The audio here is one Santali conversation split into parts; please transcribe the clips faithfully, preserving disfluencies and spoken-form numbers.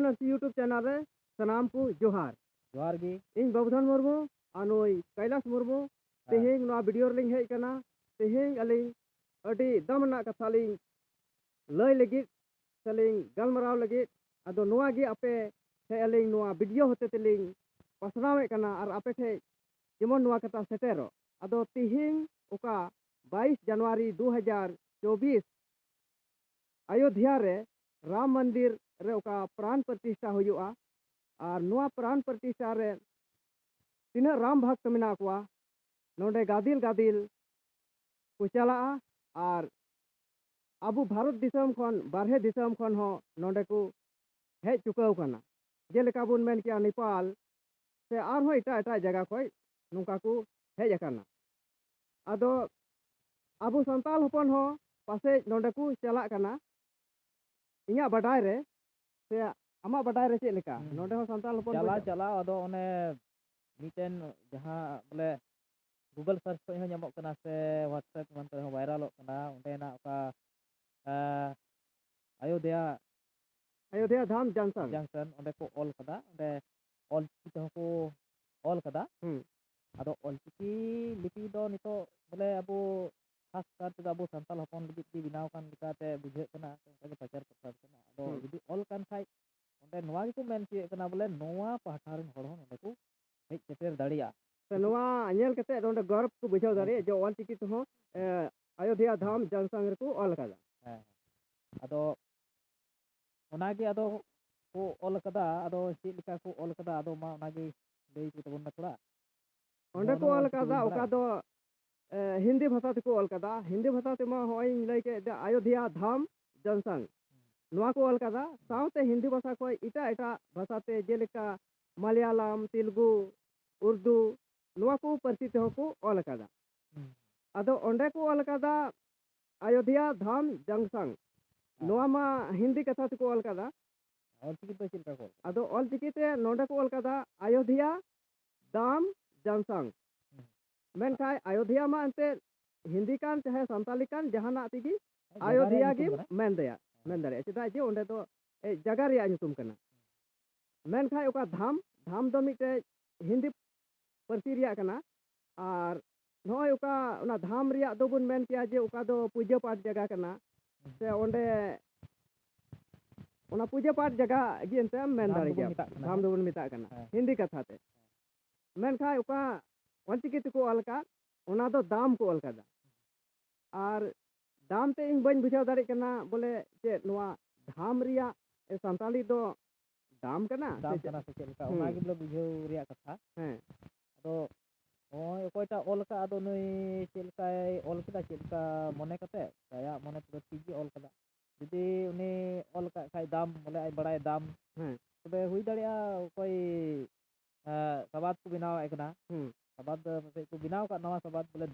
ᱱᱟᱨᱥᱤ YouTube channel ᱨᱮ ᱥᱟᱱᱟᱢ ᱠᱚ ᱡᱚᱦᱟᱨ᱾ ᱡᱚᱦᱟᱨ ᱜᱮ᱾ ᱤᱧ ᱵᱟᱵᱩᱫᱷᱚᱱ ᱢᱩᱨᱢᱩ ᱟᱨ ᱱᱩᱭ ᱠᱟᱭᱞᱟᱥ ᱢᱩᱨᱢᱩ᱾ ᱦᱮᱸ᱾ ᱛᱮᱦᱮᱧ ᱱᱚᱣᱟ video ᱨᱮᱞᱤᱧ ᱦᱮᱡ ᱟᱠᱟᱱᱟ᱾ ᱛᱮᱦᱮᱧ ᱟᱹᱞᱤᱧ ᱟᱹᱰᱤ ᱫᱟᱢ ᱨᱮᱱᱟᱜ ᱠᱟᱛᱷᱟ ᱞᱤᱧ ᱞᱟᱹᱭ ᱞᱟᱹᱜᱤᱫ ᱥᱮᱞᱤᱧ ᱜᱟᱞᱢᱟᱨᱟᱣ ᱞᱟᱹᱜᱤᱫ᱾ ᱟᱫᱚ ᱱᱚᱣᱟ ᱜᱮ ᱟᱯᱮ ᱴᱷᱮᱡ ᱟᱹᱞᱤᱧ ᱱᱚᱣᱟ video ᱦᱚᱛᱮ ᱛᱮᱞᱤᱧ ᱯᱟᱥᱱᱟᱣᱮᱫ ᱠᱟᱱᱟ ᱟᱨ ᱟᱯᱮ ᱴᱷᱮᱡ ᱡᱮᱢᱚᱱ ᱱᱚᱣᱟ ᱠᱟᱛᱷᱟ ᱥᱮᱴᱮᱨᱚᱜ᱾ ᱟᱫᱚ ᱛᱤᱦᱤᱧ ᱚᱠᱟ ᱵᱟᱭᱤᱥ ᱡᱟᱱᱩᱣᱟᱨᱤ ᱫᱩ ᱦᱟᱡᱟᱨ ᱪᱚᱵᱵᱤᱥ ᱟᱭᱳᱫᱷᱭᱟ ᱨᱮ ᱨᱟᱢ ᱢᱚᱱᱫᱤᱨ ᱨᱮ ᱚᱠᱟ ᱯᱨᱟᱱ ᱯᱨᱚᱛᱤᱥᱴᱷᱟ ᱦᱩᱭᱩᱜᱼᱟ ᱟᱨ ᱱᱚᱣᱟ ᱯᱨᱟᱱ ᱯᱨᱚᱛᱤᱥᱴᱷᱟ ᱨᱮ ᱛᱤᱱᱟᱹᱜ ᱨᱟᱢ ᱵᱷᱚᱠᱛ ᱢᱮᱱᱟᱜ ᱠᱚᱣᱟ, ᱱᱚᱰᱮ ᱜᱟᱫᱮᱞ ᱜᱟᱫᱮᱞ ᱠᱚ ᱪᱟᱞᱟᱜᱼᱟ ᱟᱨ ᱟᱵᱚ ᱵᱷᱟᱨᱚᱛ ᱫᱤᱥᱚᱢ ᱠᱷᱚᱱ ᱵᱟᱨᱦᱮ ᱫᱤᱥᱚᱢ ᱠᱷᱚᱱ ᱦᱚᱸ ᱱᱚᱰᱮ ᱠᱚ ᱦᱮᱡ ᱪᱩᱠᱟᱹᱣ ᱠᱟᱱᱟ᱾ ᱡᱮᱞᱮᱠᱟ ᱵᱚᱱ ᱢᱮᱱ ᱠᱮᱭᱟ ᱱᱮᱯᱟᱞ ᱥᱮ ᱟᱨᱦᱚᱸ ᱮᱴᱟᱜ ᱮᱴᱟᱜ ᱡᱟᱭᱜᱟ ᱠᱷᱚᱡ ᱱᱚᱝᱠᱟ ᱠᱚ ᱦᱮᱡ ᱟᱠᱟᱱᱟ᱾ ᱟᱫᱚ ᱟᱵᱚ ᱥᱟᱱᱛᱟᱲ ᱦᱚᱯᱚᱱ ᱦᱚᱸ ᱯᱟᱥᱮᱡ ᱱᱚᱰᱮ ᱠᱚ ᱪᱟᱞᱟᱜ ᱠᱟᱱᱟ᱾ ᱤᱧᱟᱹᱜ ᱵᱟᱰᱟᱭ ᱨᱮ ᱥᱮ ᱟᱢᱟᱜ ᱵᱟᱰᱟᱭ ᱨᱮ ᱪᱮᱫ ᱞᱮᱠᱟ? ᱦᱩᱸ᱾ ᱱᱚᱰᱮ ᱦᱚᱸ ᱥᱟᱱᱛᱟᱲ ᱦᱚᱯᱚᱱ ᱠᱚ ᱪᱟᱞᱟᱣ ᱪᱟᱞᱟᱜ? ᱪᱟᱞᱟᱣ ᱟᱫᱚ ᱚᱱᱮ ᱢᱤᱫᱴᱮᱱ ᱡᱟᱦᱟᱸ ᱵᱚᱞᱮ Google search ᱠᱷᱚᱡ ᱦᱚᱸ ᱧᱟᱢᱚᱜ ᱠᱟᱱᱟ ᱥᱮ WhatsApp ᱮᱢᱟᱱ ᱠᱚᱨᱮ ᱦᱚᱸ viralᱚᱜ ᱠᱟᱱᱟ, ᱚᱸᱰᱮᱱᱟᱜ ᱚᱠᱟ, ᱮᱸ, ᱟᱭᱳᱫᱷᱭᱟ ᱟᱭᱳᱫᱷᱭᱟ ᱫᱷᱟᱢ ᱡᱟᱝᱥᱟᱝ᱾ ᱡᱟᱝᱥᱟᱝ, ᱚᱸᱰᱮ ᱠᱚ ᱚᱞ ᱠᱟᱫᱟ, ᱚᱸᱰᱮ ᱚᱞ ᱪᱤᱠᱤ ᱛᱮᱦᱚᱸ ᱠᱚ ᱚᱞ ᱠᱟᱫᱟ᱾ ᱦᱩᱸ᱾ ᱟᱫᱚ ᱚᱞ ᱪᱤᱠᱤ ᱞᱤᱯᱤ ᱫᱚ ᱱᱤᱛᱚᱜ ᱵᱚᱞᱮ ᱟᱵᱚ ᱠᱷᱟᱥ ᱠᱟᱨ ᱛᱮᱫᱚ ᱟᱵᱚ ᱥᱟᱱᱛᱟᱲ ᱦᱚᱯᱚᱱ ᱞᱟᱹᱜᱤᱫ ᱜᱮ ᱵᱮᱱᱟᱣ ᱠᱟᱱ ᱞᱮᱠᱟᱛᱮ ᱵᱩᱡᱷᱟᱹᱜ ᱠᱟᱱᱟ, ᱚᱱᱠᱟ ᱜᱮ ᱯᱨᱚᱪᱟᱨ ᱯᱨᱚᱥᱟᱨ ᱠᱟᱱᱟ᱾ ᱟᱫᱚ ᱦᱩᱸ᱾ ᱡᱩᱫᱤ ᱚᱞ ᱠᱟᱱ ᱠᱷᱟᱡ, ᱚᱸᱰᱮ ᱱᱚᱣᱟ ᱜᱮᱠᱚ ᱢᱮᱱ ᱦᱚᱪᱚᱭᱮᱫ ᱠᱟᱱᱟ ᱵᱚᱞᱮ ᱱᱚᱣᱟ ᱯᱟᱦᱴᱟ ᱨᱮᱱ ᱦᱚᱲ ᱦᱚᱸ ᱱᱚᱸᱰᱮ ᱠᱚ ᱦᱮᱡ ᱥᱮᱴᱮᱨ ᱫᱟᱲᱮᱭᱟᱜᱼᱟ᱾ ᱥᱮ ᱱᱚᱣᱟ ᱧᱮᱞ ᱠᱟᱛᱮ ᱱᱚᱸᱰᱮ ᱜᱚᱨᱚᱵᱽ ᱠᱚ ᱵᱩᱡᱷᱟᱹᱣ ᱫᱟᱲᱮᱭᱟᱜᱼᱟ ᱦᱩᱸ᱾ ᱡᱮ ᱚᱞ ᱪᱤᱠᱤ ᱛᱮᱦᱚᱸ, ᱮ, ᱟᱭᱳᱫᱷᱭᱟ ᱫᱷᱟᱢ ᱡᱟᱝᱥᱟᱝ ᱨᱮᱠᱚ ᱚᱞ ᱟᱠᱟᱫᱟ᱾ ᱦᱮᱸ᱾ ᱟᱫᱚ ᱚᱱᱟᱜᱮ ᱟᱫᱚ ᱠᱚ ᱚᱞ ᱠᱟᱫᱟ, ᱟᱫᱚ ᱪᱮᱫ ᱞᱮᱠᱟ ᱠᱚ ᱚᱞ ᱠᱟᱫᱟ, ᱟᱫᱚ ᱢᱟ ᱚᱱᱟᱜᱮ ᱞᱟᱹᱭ ᱠᱚ ᱛᱟᱵᱚᱱ ᱢᱮ ᱛᱷᱚᱲᱟ᱾ ᱚᱸᱰᱮ ᱱᱚᱣᱟ ᱠᱚ ᱱᱚᱣᱟ ᱚᱞ ᱚᱞ ᱪᱤᱠᱤ ᱠᱟᱫᱟ, ᱵᱚᱱ ᱚᱠᱟ ᱵᱟᱲᱟᱭᱟ? ᱫᱚ, ᱮ, ᱦᱤᱱᱫᱤ ᱵᱷᱟᱥᱟ ᱛᱮᱠᱚ ᱚᱞ ᱠᱟᱫᱟ᱾ ᱦᱤᱱᱫᱤ ᱵᱷᱟᱥᱟ ᱛᱮᱢᱟ ᱦᱚᱸᱜᱼᱚᱭ ᱤᱧ ᱞᱟᱹᱭ ᱠᱮᱫ ᱡᱮ ᱟᱭᱳᱫᱷᱭᱟ ᱫᱷᱟᱢ ᱡᱟᱝᱥᱟᱝ, ᱱᱚᱣᱟ ᱠᱚ ᱚᱞ ᱠᱟᱫᱟ᱾ ᱥᱟᱶᱛᱮ ᱦᱤᱱᱫᱤ ᱵᱷᱟᱥᱟ ᱠᱷᱚᱡ ᱮᱴᱟᱜ ᱮᱴᱟᱜ ᱵᱷᱟᱥᱟᱛᱮ, ᱡᱮᱞᱮᱠᱟ ᱢᱟᱞᱭᱟᱞᱟᱢ, ᱛᱮᱞᱜᱩ, ᱩᱨᱫᱩ, ᱱᱚᱣᱟ ᱠᱚ ᱯᱟᱹᱨᱥᱤ ᱛᱮᱦᱚᱸ ᱠᱚ ᱚᱞ ᱠᱟᱫᱟ᱾ ᱦᱩᱸ᱾ ᱟᱫᱚ ᱚᱸᱰᱮ ᱠᱚ ᱚᱞ ᱠᱟᱫᱟ ᱟᱭᱳᱫᱷᱭᱟ ᱫᱷᱟᱢ ᱡᱟᱝᱥᱟᱝ᱾ ᱦᱮᱸ᱾ ᱱᱚᱣᱟ ᱢᱟ ᱦᱤᱱᱫᱤ ᱠᱟᱛᱷᱟ ᱛᱮᱠᱚ ᱚᱞ ᱠᱟᱫᱟ᱾ ᱚᱞ ᱪᱤᱠᱤ ᱫᱚ ᱪᱮᱫ ᱞᱮᱠᱟ ᱠᱚ ᱚᱞ ᱠᱟᱫᱟ? ᱟᱫᱚ ᱚᱞ ᱪᱤᱠᱤ ᱛᱮ ᱱᱚᱰᱮ ᱠᱚ ᱚᱞ ᱠᱟᱫᱟ ᱟᱭᱳᱫᱷᱭᱟ ᱫᱟᱢ ᱡᱟᱝᱥᱟᱝ᱾ ᱦᱩᱸ᱾ ᱢᱮᱱᱠᱷᱟᱱ ᱟᱭᱳᱫᱷᱭᱟ ᱢᱟ ᱮᱱᱛᱮᱫ ᱦᱤᱱᱫᱤ ᱠᱟᱱ ᱪᱟᱦᱮ ᱥᱟᱱᱛᱟᱞᱤ ᱠᱟᱱ, ᱡᱟᱦᱟᱱᱟᱜ ᱛᱮᱜᱮ ᱡᱟᱭᱜᱟ ᱟᱭᱳᱫᱷᱭᱟ ᱨᱮᱭᱟᱜ ᱜᱮ ᱧᱩᱛᱩᱢ ᱠᱟᱱᱟ᱾ ᱢᱮᱱ ᱫᱟᱲᱮᱭᱟᱜᱼᱟ, ᱦᱮᱸ᱾ ᱢᱮᱱ ᱫᱟᱲᱮᱭᱟᱜᱼᱟ᱾ ᱪᱮᱫᱟᱜ ᱡᱮ ᱚᱸᱰᱮ ᱫᱚ, ᱮ, ᱡᱟᱭᱜᱟ ᱨᱮᱭᱟᱜ ᱧᱩᱛᱩᱢ ᱠᱟᱱᱟ᱾ ᱢᱮᱱᱠᱷᱟᱱ ᱚᱠᱟ ᱫᱷᱟᱢ, ᱫᱷᱟᱢ ᱫᱚ ᱢᱤᱫᱴᱮᱡ ᱦᱤᱱᱫᱤ ᱯᱟᱹᱨᱥᱤ ᱨᱮᱭᱟᱜ ᱠᱟᱱᱟ᱾ ᱟᱨ ᱱᱚᱜᱼᱚᱭ ᱚᱠᱟ ᱚᱱᱟ ᱫᱷᱟᱢ ᱨᱮᱭᱟᱜ ᱫᱚᱵᱚᱱ ᱢᱮᱱ ᱠᱮᱭᱟ ᱡᱮ ᱚᱠᱟ ᱫᱚ ᱯᱩᱡᱟᱹ ᱯᱟᱴ ᱡᱟᱭᱜᱟ ᱠᱟᱱᱟ, ᱥᱮ ᱚᱸᱰᱮ ᱚᱱᱟ ᱯᱩᱡᱟᱹ ᱯᱟᱴ ᱡᱟᱭᱜᱟ ᱜᱮ ᱮᱱᱛᱮᱫ ᱮᱢ ᱢᱮᱱ ᱫᱷᱟᱢ ᱫᱟᱲᱮ ᱫᱚᱵᱚᱱ ᱜᱮᱭᱟ᱾ ᱢᱮᱛᱟᱜ ᱠᱟᱱᱟ, ᱫᱷᱟᱢ ᱦᱮᱸ᱾ ᱫᱚᱵᱚᱱ ᱢᱮᱛᱟᱜ ᱠᱟᱱᱟ, ᱦᱮᱸ᱾ ᱦᱤᱱᱫᱤ ᱠᱟᱛᱷᱟ ᱛᱮ᱾ ᱢᱮᱱᱠᱷᱟᱱ ᱚᱠᱟ ᱚᱞᱪᱤᱠᱤ ᱛᱮᱠᱚ ᱚᱞ ᱟᱠᱟᱫ, ᱚᱱᱟ ᱫᱚ ᱫᱟᱢ ᱠᱚ ᱚᱞ ᱠᱟᱫᱟ᱾ ᱟᱨ ᱫᱟᱢ ᱛᱮ ᱤᱧ ᱵᱟᱹᱧ ᱵᱩᱡᱷᱟᱹᱣ ᱫᱟᱲᱮᱭᱟᱜ ᱠᱟᱱᱟ ᱵᱚᱞᱮ ᱪᱮᱫ ᱱᱚᱣᱟ ᱫᱷᱟᱢ ᱨᱮᱭᱟᱜ ᱥᱟᱱᱛᱟᱲᱤ ᱫᱚ ᱫᱟᱢ ᱠᱟᱱᱟ ᱥᱮ ᱫᱟᱢ ᱪᱮᱫ? ᱠᱟᱱᱟ ᱥᱮ ᱪᱮᱫ ᱞᱮᱠᱟ, ᱦᱩᱸ᱾ ᱚᱱᱟ ᱜᱮ ᱵᱚᱞᱮ ᱵᱩᱡᱷᱟᱹᱣ ᱨᱮᱭᱟᱜ ᱠᱟᱛᱷᱟ᱾ ᱦᱮᱸ᱾ ᱟᱫᱚ ᱱᱚᱜᱼᱚᱭ ᱚᱠᱚᱭᱴᱟᱜ ᱚᱞ ᱟᱠᱟᱫ, ᱟᱫᱚ ᱱᱩᱭ ᱪᱮᱫ ᱞᱮᱠᱟᱭ ᱚᱞ ᱠᱮᱫᱟ, ᱪᱮᱫ ᱞᱮᱠᱟ ᱢᱚᱱᱮ ᱠᱟᱛᱮ, ᱟᱭᱟᱜ ᱢᱚᱱᱮ ᱛᱮᱫᱚ ᱴᱷᱤᱠ ᱜᱮ ᱚᱞ ᱠᱟᱫᱟ᱾ ᱡᱩᱫᱤ ᱩᱱᱤ ᱚᱞ ᱟᱠᱟᱫ ᱠᱷᱟᱡ ᱫᱟᱢ, ᱵᱚᱞᱮ ᱟᱡ ᱵᱟᱲᱟᱭ ᱫᱟᱢ, ᱦᱮᱸ᱾ ᱛᱚᱵᱮ ᱦᱩᱭ ᱫᱟᱲᱮᱭᱟᱜᱼᱟ ᱚᱠᱚᱭ, ᱮᱸ, ᱥᱟᱵᱟᱫ ᱠᱚ ᱵᱮᱱᱟᱣᱮᱫ ᱠᱟᱱᱟ, ᱦᱩᱸ᱾ ᱥᱟᱵᱟᱫ ᱫᱚ ᱯᱟᱥᱮᱡ ᱠᱚ ᱵᱮᱱᱟᱣ ᱟᱠᱟᱫ ᱱᱟᱣᱟ ᱥᱟᱵᱟᱫ, ᱵᱚᱞᱮ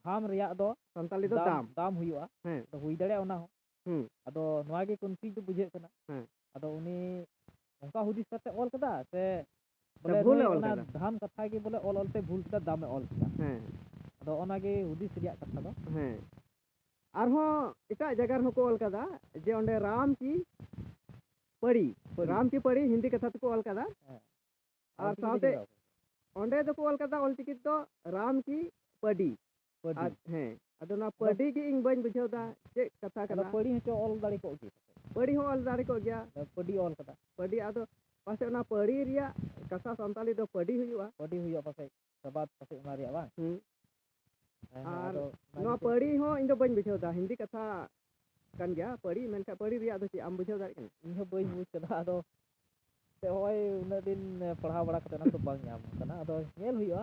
ᱫᱷᱟᱢ ᱨᱮᱭᱟᱜ ᱫᱚ ᱥᱟᱱᱛᱟᱲᱤ ᱫᱚ ᱫᱟᱢ, ᱫᱟᱢ᱾ ᱫᱟᱢ ᱦᱩᱭᱩᱜᱼᱟ᱾ ᱦᱮᱸ᱾ ᱟᱫᱚ ᱦᱩᱭ ᱫᱟᱲᱮᱭᱟᱜᱼᱟ ᱚᱱᱟ ᱦᱚᱸ᱾ ᱦᱩᱸ᱾ ᱟᱫᱚ ᱱᱚᱣᱟ ᱜᱮ confuse ᱫᱚ ᱵᱩᱡᱷᱟᱹᱜ ᱠᱟᱱᱟ᱾ ᱦᱮᱸ᱾ ᱟᱫᱚ ᱩᱱᱤ ᱚᱱᱠᱟ ᱦᱩᱫᱤᱥ ᱠᱟᱛᱮ ᱚᱞ ᱠᱟᱫᱟ ᱥᱮ ᱥᱮ ᱵᱚᱞᱮ ᱵᱷᱩᱞᱮ ᱱᱩᱭ ᱚᱞ ᱚᱱᱟ ᱠᱟᱫᱟ? ᱫᱷᱟᱢ ᱠᱟᱛᱷᱟ ᱜᱮ ᱵᱚᱞᱮ ᱚᱞ ᱚᱞ ᱛᱮ ᱵᱷᱩᱞ ᱠᱮᱫᱟ, ᱫᱟᱢᱮ ᱚᱞ ᱠᱮᱫᱟ᱾ ᱦᱮᱸ᱾ ᱟᱫᱚ ᱚᱱᱟ ᱜᱮ ᱦᱩᱫᱤᱥ ᱨᱮᱭᱟᱜ ᱠᱟᱛᱷᱟ ᱫᱚ᱾ ᱦᱮᱸ᱾ ᱟᱨᱦᱚᱸ ᱮᱴᱟᱜ ᱡᱟᱭᱜᱟ ᱨᱮᱦᱚᱸ ᱠᱚ ᱚᱞ ᱠᱟᱫᱟ ᱡᱮ ᱚᱸᱰᱮ ᱨᱟᱢ ᱠᱤ ᱯᱟᱹᱲᱤ, ᱯᱟᱹᱲᱤ᱾ ᱨᱟᱢ ᱠᱤ ᱯᱟᱹᱲᱤ ᱦᱤᱱᱫᱤ ᱠᱟᱛᱷᱟ ᱛᱮᱠᱚ ᱚᱞ ᱠᱟᱫᱟ᱾ ᱦᱮᱸ᱾ ᱟᱨ ᱚᱞᱪᱤᱠᱤ ᱥᱟᱶᱛᱮ ᱛᱮᱜᱮ ᱚᱞ ᱠᱟᱫᱟ᱾ ᱚᱸᱰᱮ ᱫᱚᱠᱚ ᱚᱞ ᱠᱟᱫᱟ ᱚᱞᱪᱤᱠᱤ ᱫᱚ ᱨᱟᱢ ᱠᱤ ᱯᱟᱹᱰᱤ᱾ ᱯᱟᱹᱰᱤ᱾ ᱟᱨ, ᱦᱮᱸ, ᱟᱫᱚ ᱱᱚᱣᱟ ᱟᱫᱚ ᱯᱟᱹᱰᱤ ᱜᱮ ᱤᱧ ᱵᱟᱹᱧ ᱵᱩᱡᱷᱟᱹᱣ ᱫᱟ ᱪᱮᱫ ᱠᱟᱛᱷᱟ ᱟᱫᱚ ᱠᱟᱱᱟ᱾ ᱯᱟᱹᱲᱤ ᱦᱚᱸᱪᱚ ᱚᱞ ᱫᱟᱲᱮ ᱠᱚᱜ ᱜᱮ᱾ ᱯᱟᱹᱲᱤ ᱦᱚᱸ ᱚᱞ ᱫᱟᱲᱮ ᱠᱚᱜ ᱜᱮᱭᱟ᱾ ᱟᱫᱚ ᱯᱟᱹᱰᱤ ᱚᱞ ᱠᱟᱫᱟ᱾ ᱯᱟᱹᱰᱤ ᱟᱫᱚ ᱯᱟᱥᱮᱡ ᱚᱱᱟ ᱯᱟᱹᱲᱤ ᱨᱮᱭᱟᱜ ᱠᱟᱛᱷᱟ ᱥᱟᱱᱛᱟᱲᱤ ᱫᱚ ᱯᱟᱹᱰᱤ ᱦᱩᱭᱩᱜᱼᱟ᱾ ᱯᱟᱹᱰᱤ ᱦᱩᱭᱩᱜᱼᱟ ᱯᱟᱥᱮᱡ, ᱥᱟᱵᱟᱫ ᱯᱟᱥᱮᱡ ᱚᱱᱟ ᱨᱮᱭᱟᱜ ᱵᱟᱝ? ᱦᱩᱸ᱾ ᱦᱮᱸ, ᱦᱮᱸ, ᱟᱨ ᱟᱫᱚ ᱚᱱᱟ ᱱᱚᱣᱟ ᱜᱮ ᱯᱟᱹᱲᱤ ᱦᱚᱸ ᱤᱧ ᱫᱚ ᱵᱟᱹᱧ ᱵᱩᱡᱷᱟᱹᱣ ᱫᱟ, ᱦᱤᱱᱫᱤ ᱠᱟᱛᱷᱟ ᱠᱟᱱ ᱜᱮᱭᱟ ᱯᱟᱹᱲᱤ, ᱢᱮᱱᱠᱷᱟᱱ ᱯᱟᱹᱲᱤ ᱨᱮᱭᱟᱜ ᱫᱚ ᱪᱮᱫ ᱟᱢ ᱵᱩᱡᱷᱟᱹᱣ ᱫᱟᱲᱮᱭᱟᱜ ᱠᱟᱱᱟ? ᱤᱧ ᱦᱚᱸ ᱵᱟᱹᱧ ᱵᱩᱡᱽ ᱠᱟᱫᱟ, ᱟᱫᱚ ᱥᱮ ᱦᱚᱸᱜᱼᱚᱭ ᱩᱱᱟᱹᱜ ᱫᱤᱱ ᱯᱟᱲᱦᱟᱣ ᱵᱟᱲᱟ ᱠᱟᱛᱮ ᱚᱱᱟ ᱠᱚᱫᱚ ᱵᱟᱝ ᱧᱟᱢ ᱠᱟᱱᱟ, ᱟᱫᱚ ᱧᱮᱞ ᱦᱩᱭᱩᱜᱼᱟ᱾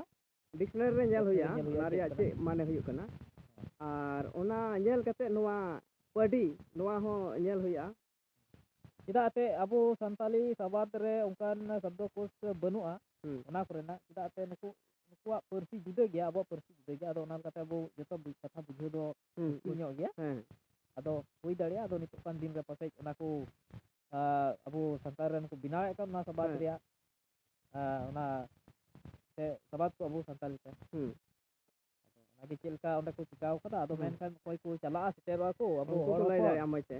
ᱰᱤᱠᱥᱱᱟᱨᱤ ᱨᱮ ᱧᱮᱞ ᱦᱩᱭᱩᱜᱼᱟ, ᱧᱮᱞ ᱦᱩᱭᱩᱜᱼᱟ ᱚᱱᱟ ᱪᱮᱫ ᱨᱮᱭᱟᱜ ᱪᱮᱫ ᱠᱟᱱᱟ᱾ ᱢᱟᱱᱮ ᱦᱩᱭᱩᱜ ᱠᱟᱱᱟ᱾ ᱟᱨ ᱚᱱᱟ ᱧᱮᱞ ᱠᱟᱛᱮ ᱱᱚᱣᱟ ᱯᱟᱹᱰᱤ, ᱱᱚᱣᱟ ᱦᱚᱸ ᱧᱮᱞ ᱦᱩᱭᱩᱜᱼᱟ᱾ ᱪᱮᱫᱟᱜ ᱮᱱᱛᱮᱫ ᱟᱵᱚ ᱥᱟᱱᱛᱟᱞᱤ ᱥᱟᱵᱟᱫ ᱨᱮ ᱚᱱᱠᱟᱱ ᱥᱚᱵᱫᱚ ᱠᱳᱥ ᱵᱟᱹᱱᱩᱜᱼᱟ, ᱦᱩᱸ᱾ ᱚᱱᱟ ᱠᱚᱨᱮᱱᱟᱜ᱾ ᱪᱮᱫᱟᱜ ᱥᱮ ᱱᱩᱠᱩ, ᱱᱩᱠᱩᱣᱟᱜ ᱯᱟᱹᱨᱥᱤ ᱡᱩᱫᱟᱹ ᱜᱮᱭᱟ, ᱟᱵᱚᱣᱟᱜ ᱯᱟᱹᱨᱥᱤ ᱡᱩᱫᱟᱹ ᱜᱮᱭᱟ, ᱟᱫᱚ ᱚᱱᱟ ᱞᱮᱠᱟᱛᱮ ᱟᱵᱚ ᱡᱚᱛᱚ ᱵᱩᱡᱽ, ᱠᱟᱛᱷᱟ ᱵᱩᱡᱷᱟᱹᱣ ᱫᱚ ᱦᱩᱸ, ᱢᱩᱥᱠᱤᱞ ᱦᱩᱸ᱾ ᱧᱚᱜ ᱜᱮᱭᱟ᱾ ᱦᱮᱸ᱾ ᱟᱫᱚ ᱦᱩᱭ ᱫᱟᱲᱮᱭᱟᱜᱼᱟ, ᱟᱫᱚ ᱱᱤᱛᱚᱜ ᱠᱟᱱ ᱫᱤᱱ ᱨᱮ ᱯᱟᱥᱮᱡ ᱚᱱᱟ ᱠᱚ, ᱟ, ᱟᱵᱚ ᱥᱟᱱᱛᱟᱲ ᱨᱮᱱ ᱠᱚ ᱵᱮᱱᱟᱣᱮᱫ ᱠᱟᱱ ᱚᱱᱟ ᱥᱟᱵᱟᱫ ᱦᱮᱸ᱾ ᱨᱮᱭᱟᱜ, ᱟ, ᱚᱱᱟ ᱥᱮ ᱥᱟᱵᱟᱫ ᱠᱚ ᱟᱵᱚ ᱥᱟᱱᱛᱟᱲᱤ ᱛᱮ᱾ ᱦᱩᱸ᱾ ᱟᱫᱚ ᱚᱱᱟᱜᱮ ᱪᱮᱫ ᱞᱮᱠᱟ ᱚᱸᱰᱮ ᱠᱚ ᱪᱤᱠᱟᱹᱣ ᱠᱟᱫᱟ, ᱟᱫᱚ ᱦᱩᱸ᱾ ᱢᱮᱱᱠᱷᱟᱱ ᱚᱠᱚᱭ ᱠᱚ ᱪᱟᱞᱟᱜᱼᱟ, ᱥᱮᱴᱮᱨᱚᱜᱼᱟ ᱠᱚ, ᱟᱵᱚ ᱩᱱᱠᱩ ᱦᱚᱲ ᱠᱚ ᱞᱟᱹᱭ ᱦᱚᱯᱚᱱ᱾ ᱫᱟᱲᱮᱭᱟᱜᱼᱟ ᱢᱚᱡᱽ ᱛᱮ᱾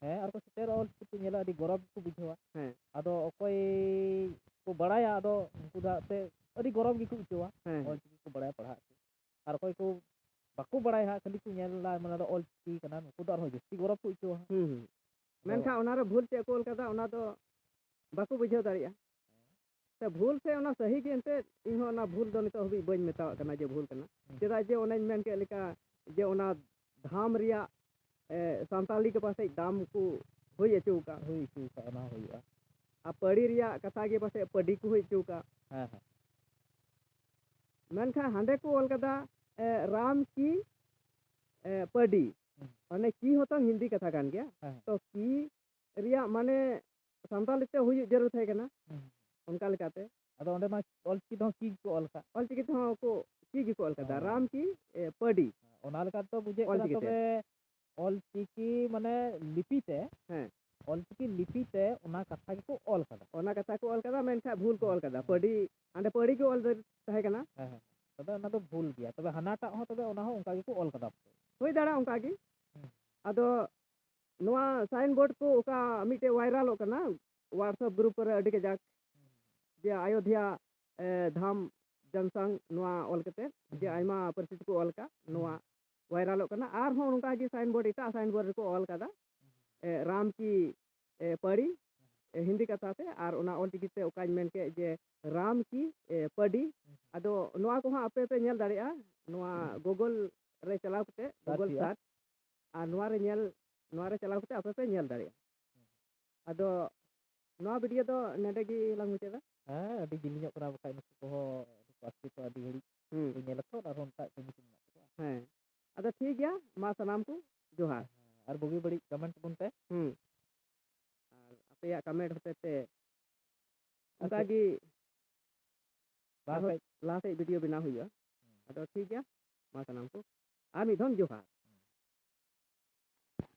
ᱦᱮᱸ, ᱟᱨ ᱠᱚ ᱥᱮᱴᱮᱨᱚᱜᱼᱟ, ᱩᱱᱠᱩ ᱠᱚ ᱧᱮᱞᱟ, ᱟᱹᱰᱤ ᱜᱚᱨᱚᱵᱽ ᱠᱚ ᱵᱩᱡᱷᱟᱹᱣᱟ᱾ ᱦᱮᱸ᱾ ᱟᱫᱚ ᱚᱠᱚᱭ ᱵᱟᱲᱟᱭᱟ, ᱟᱫᱚ ᱩᱱᱠᱩ ᱫᱚ ᱮᱱᱛᱮᱫ ᱟᱹᱰᱤ ᱜᱚᱨᱚᱵᱽ ᱜᱮᱠᱚ ᱟᱹᱭᱠᱟᱹᱣᱟ᱾ ᱦᱮᱸ, ᱦᱮᱸ᱾ ᱚᱞᱪᱤᱠᱤ ᱠᱚ ᱵᱟᱲᱟᱭᱟ ᱯᱟᱲᱦᱟᱜ ᱠᱚ᱾ ᱟᱨ ᱚᱠᱚᱭ ᱠᱚ ᱵᱟᱠᱚ ᱵᱟᱲᱟᱭᱟ ᱦᱟᱸᱜ, ᱠᱷᱟᱹᱞᱤ ᱠᱚ ᱧᱮᱞ ᱮᱫᱟ, ᱢᱟᱱᱮ ᱫᱚ ᱚᱞᱪᱤᱠᱤ ᱠᱟᱱᱟ, ᱱᱩᱠᱩ ᱫᱚ ᱟᱨᱦᱚᱸ ᱡᱟᱹᱥᱛᱤ ᱜᱚᱨᱚᱵᱽ ᱠᱚ ᱟᱹᱭᱠᱟᱹᱣᱟ ᱦᱟᱸᱜ᱾ ᱦᱩᱸ, ᱦᱩᱸ᱾ ᱟᱫᱚ ᱢᱮᱱᱠᱷᱟᱱ ᱚᱱᱟᱨᱮ ᱵᱷᱩᱞ ᱪᱮᱫ ᱠᱚ ᱚᱞ ᱠᱟᱫᱟ, ᱚᱱᱟ ᱫᱚ ᱵᱟᱠᱚ ᱵᱩᱡᱷᱟᱹᱣ ᱫᱟᱲᱮᱭᱟᱜᱼᱟ᱾ ᱥᱮ ᱵᱷᱩᱞ ᱥᱮ ᱚᱱᱟ ᱥᱟᱹᱦᱤ ᱜᱮ, ᱮᱱᱛᱮᱫ ᱤᱧᱦᱚᱸ ᱚᱱᱟ ᱵᱷᱩᱞ ᱫᱚ ᱱᱤᱛᱚᱜ ᱦᱟᱹᱵᱤᱡ ᱵᱟᱹᱧ ᱢᱮᱛᱟᱣᱟᱜ ᱠᱟᱱᱟ ᱡᱮ ᱵᱷᱩᱞ ᱠᱟᱱᱟ᱾ ᱦᱩᱸ᱾ ᱪᱮᱫᱟᱜ ᱡᱮ ᱚᱱᱮᱧ ᱢᱮᱱ ᱠᱮᱫ ᱞᱮᱠᱟ ᱡᱮ ᱚᱱᱟ ᱫᱷᱟᱢ ᱨᱮᱭᱟᱜ, ᱮ, ᱥᱟᱱᱛᱟᱲᱤ ᱜᱮ ᱯᱟᱥᱮᱡ ᱫᱟᱢ ᱠᱚ ᱦᱩᱭ ᱦᱚᱪᱚ ᱟᱠᱟᱫ᱾ ᱦᱩᱭ ᱦᱚᱪᱚ ᱟᱠᱟᱫ, ᱚᱱᱟ ᱦᱩᱭᱩᱜᱼᱟ᱾ ᱟᱨ ᱯᱟᱹᱲᱤ ᱨᱮᱭᱟᱜ ᱠᱟᱛᱷᱟ ᱜᱮ ᱯᱟᱥᱮᱡ ᱯᱟᱹᱰᱤ ᱠᱚ ᱦᱩᱭ ᱦᱚᱪᱚ ᱟᱠᱟᱫ᱾ ᱦᱮᱸ, ᱦᱮᱸ᱾ ᱢᱮᱱᱠᱷᱟᱱ ᱦᱟᱸᱰᱮ ᱠᱚ ᱚᱞ ᱠᱟᱫᱟ, ᱮ, ᱨᱟᱢ ᱠᱤ, ᱮ, ᱯᱟᱹᱰᱤ᱾ ᱦᱩᱸ᱾ ᱚᱱᱮ ᱠᱤ ᱦᱚᱸᱛᱚ ᱦᱤᱱᱫᱤ ᱠᱟᱛᱷᱟ ᱠᱟᱱ ᱜᱮᱭᱟ᱾ ᱦᱮᱸ, ᱦᱮᱸ᱾ ᱛᱚ ᱠᱤ ᱨᱮᱭᱟᱜ ᱢᱟᱱᱮ ᱥᱟᱱᱛᱟᱲᱤ ᱛᱮ ᱦᱩᱭᱩᱜ ᱡᱟᱹᱨᱩᱲ ᱛᱟᱦᱮᱸ ᱠᱟᱱᱟ᱾ ᱦᱩᱸ᱾ ᱚᱱᱠᱟ ᱞᱮᱠᱟᱛᱮ᱾ ᱟᱫᱚ ᱚᱸᱰᱮ ᱢᱟ ᱚᱞᱪᱤᱠᱤ ᱛᱮᱦᱚᱸ ᱠᱤ ᱜᱮᱠᱚ ᱚᱞ ᱠᱟᱜ᱾ ᱚᱞᱪᱤᱠᱤ ᱛᱮᱦᱚᱸ ᱠᱚ ᱠᱤ ᱜᱮᱠᱚ ᱚᱞ ᱠᱟᱫᱟ, ᱦᱮᱸ᱾ ᱨᱟᱢ ᱠᱤ, ᱮ, ᱯᱟᱹᱰᱤ᱾ ᱚᱱᱟ ᱞᱮᱠᱟ ᱛᱮᱫᱚ ᱵᱩᱡᱷᱟᱹᱜ ᱠᱟᱱᱟ, ᱚᱞᱪᱤᱠᱤ ᱛᱮ᱾ ᱛᱚᱵᱮ ᱚᱞᱪᱤᱠᱤ ᱢᱟᱱᱮ ᱞᱤᱯᱤ ᱛᱮ, ᱦᱮᱸ᱾ ᱚᱞᱪᱤᱠᱤ ᱞᱤᱯᱤ ᱛᱮ ᱚᱱᱟ ᱠᱟᱛᱷᱟ ᱜᱮᱠᱚ ᱚᱞ ᱠᱟᱫᱟ᱾ ᱚᱱᱟ ᱠᱟᱛᱷᱟ ᱠᱚ ᱚᱞ ᱠᱟᱫᱟ, ᱢᱮᱱᱠᱷᱟᱱ ᱵᱷᱩᱞ ᱠᱚ ᱚᱞ ᱠᱟᱫᱟ᱾ ᱦᱮᱸ᱾ ᱯᱟᱹᱰᱤ, ᱦᱟᱸᱰᱮ ᱯᱟᱹᱲᱤ ᱜᱮ ᱚᱞ ᱛᱟᱦᱮᱸ ᱠᱟᱱᱟ᱾ ᱦᱮᱸ, ᱦᱮᱸ᱾ ᱛᱚᱵᱮ ᱚᱱᱟ ᱫᱚ ᱵᱷᱩᱞ ᱜᱮᱭᱟ᱾ ᱛᱚᱵᱮ ᱦᱟᱱᱟᱴᱟᱜ ᱦᱚᱸ, ᱛᱚᱵᱮ ᱚᱱᱟ ᱦᱚᱸ ᱚᱱᱠᱟ ᱜᱮᱠᱚ ᱚᱞ ᱠᱟᱫᱟ᱾ ᱦᱩᱭ ᱫᱟᱲᱮᱭᱟᱜᱼᱟ ᱚᱱᱠᱟ ᱜᱮ᱾ ᱦᱩᱸ᱾ ᱟᱫᱚ ᱱᱚᱣᱟ ᱥᱟᱭᱤᱱ ᱵᱳᱨᱰ ᱠᱚ ᱚᱠᱟ ᱢᱤᱫᱴᱮᱡ ᱵᱷᱟᱭᱨᱟᱞᱚᱜ ᱠᱟᱱᱟ WhatsApp ᱜᱨᱩᱯ ᱠᱚᱨᱮ ᱟᱹᱰᱤ ᱠᱟᱡᱟᱠ, ᱡᱮ ᱟᱭᱳᱫᱷᱭᱟ, ᱮ, ᱫᱷᱟᱢ ᱡᱟᱱᱥᱟᱝ ᱱᱚᱣᱟ ᱚᱞ ᱠᱟᱛᱮ ᱡᱮ ᱦᱩᱸ᱾ ᱟᱭᱢᱟ ᱯᱟᱹᱨᱥᱤ ᱛᱮᱠᱚ ᱚᱞ ᱠᱟᱜ, ᱱᱚᱣᱟ ᱦᱩᱸ᱾ ᱵᱷᱟᱭᱨᱟᱞᱚᱜ ᱠᱟᱱᱟ᱾ ᱟᱨᱦᱚᱸ ᱱᱚᱝᱠᱟ ᱜᱮ ᱥᱟᱭᱤᱱ ᱵᱳᱨᱰ, ᱮᱴᱟᱜ ᱥᱟᱭᱤᱱ ᱵᱳᱨᱰ ᱨᱮᱠᱚ ᱚᱞ ᱠᱟᱫᱟ, ᱮ, ᱨᱟᱢ ᱠᱤ, ᱮ, ᱯᱟᱹᱲᱤ, ᱮ, ᱦᱤᱱᱫᱤ ᱠᱟᱛᱷᱟ ᱛᱮ, ᱟᱨ ᱚᱱᱟ ᱚᱞ ᱪᱤᱠᱤ ᱛᱮ ᱚᱠᱟᱧ ᱢᱮᱱ ᱠᱮᱫ ᱡᱮ ᱨᱟᱢ ᱠᱤ, ᱮ, ᱯᱟᱹᱰᱤ᱾ ᱦᱩᱸ᱾ ᱟᱫᱚ ᱱᱚᱣᱟ ᱠᱚᱦᱚᱸ ᱟᱯᱮ ᱯᱮ ᱧᱮᱞ ᱫᱟᱲᱮᱭᱟᱜᱼᱟ, ᱱᱚᱣᱟ ᱦᱩᱸ᱾ Google ᱨᱮ ᱪᱟᱞᱟᱣ ᱠᱟᱛᱮ, ᱥᱟᱨᱪ Google ᱦᱩᱭᱩᱜᱼᱟ᱾ Search, ᱟᱨ ᱱᱚᱣᱟ ᱨᱮ ᱧᱮᱞ, ᱱᱚᱣᱟ ᱨᱮ ᱪᱟᱞᱟᱣ ᱠᱟᱛᱮ ᱟᱯᱮ ᱯᱮ ᱧᱮᱞ ᱫᱟᱲᱮᱭᱟᱜᱼᱟ᱾ ᱟᱫᱚ ᱱᱚᱣᱟ ᱵᱷᱤᱰᱤᱭᱳ ᱫᱚ ᱱᱚᱰᱮ ᱜᱮ ᱞᱟᱝ ᱢᱩᱪᱟᱹᱫᱟ᱾ ᱦᱮᱸ, ᱟᱹᱰᱤ ᱡᱤᱞᱤᱧᱚᱜ ᱠᱟᱱᱟ, ᱵᱟᱠᱷᱟᱡ ᱱᱩᱠᱩ ᱠᱚᱦᱚᱸ ᱟᱹᱰᱤ ᱠᱚ ᱟᱥᱠᱮᱛᱚᱜᱼᱟ, ᱟᱹᱰᱤ ᱜᱷᱟᱹᱲᱤᱡ ᱦᱩᱸ᱾ ᱠᱚ ᱧᱮᱞᱟ ᱛᱚ, ᱟᱨᱦᱚᱸ ᱚᱱᱠᱟ ᱠᱟᱹᱢᱤ ᱠᱚ ᱢᱮᱱᱟᱜ ᱛᱟᱠᱚᱣᱟ᱾ ᱦᱮᱸ, ᱟᱫᱚ ᱴᱷᱤᱠ ᱜᱮᱭᱟ, ᱢᱟ ᱥᱟᱱᱟᱢ ᱠᱚ ᱡᱚᱦᱟᱨ᱾ ᱦᱮᱸ, ᱟᱨ ᱵᱩᱜᱤ ᱵᱟᱹᱲᱤᱡ ᱠᱚᱢᱮᱱᱴ ᱛᱟᱵᱚᱱ ᱯᱮ᱾ ᱦᱩᱸ᱾ ᱟᱨ ᱟᱯᱮᱭᱟᱜ ᱠᱚᱢᱮᱱᱴ ᱦᱚᱛᱮ ᱛᱮ ᱟᱨ ᱚᱱᱠᱟ ᱪᱮᱫ? ᱜᱮ ᱵᱟᱝ ᱟᱨᱦᱚᱸ ᱠᱷᱟᱡ ᱞᱟᱦᱟ ᱥᱮᱫ ᱵᱷᱤᱰᱤᱭᱳ ᱵᱮᱱᱟᱣ ᱦᱩᱭᱩᱜᱼᱟ᱾ ᱦᱩᱸ᱾ ᱟᱫᱚ ᱴᱷᱤᱠ ᱜᱮᱭᱟ, ᱢᱟ ᱥᱟᱱᱟᱢ ᱠᱚ ᱟᱨ ᱢᱤᱫ ᱫᱷᱟᱣ ᱡᱚᱦᱟᱨ᱾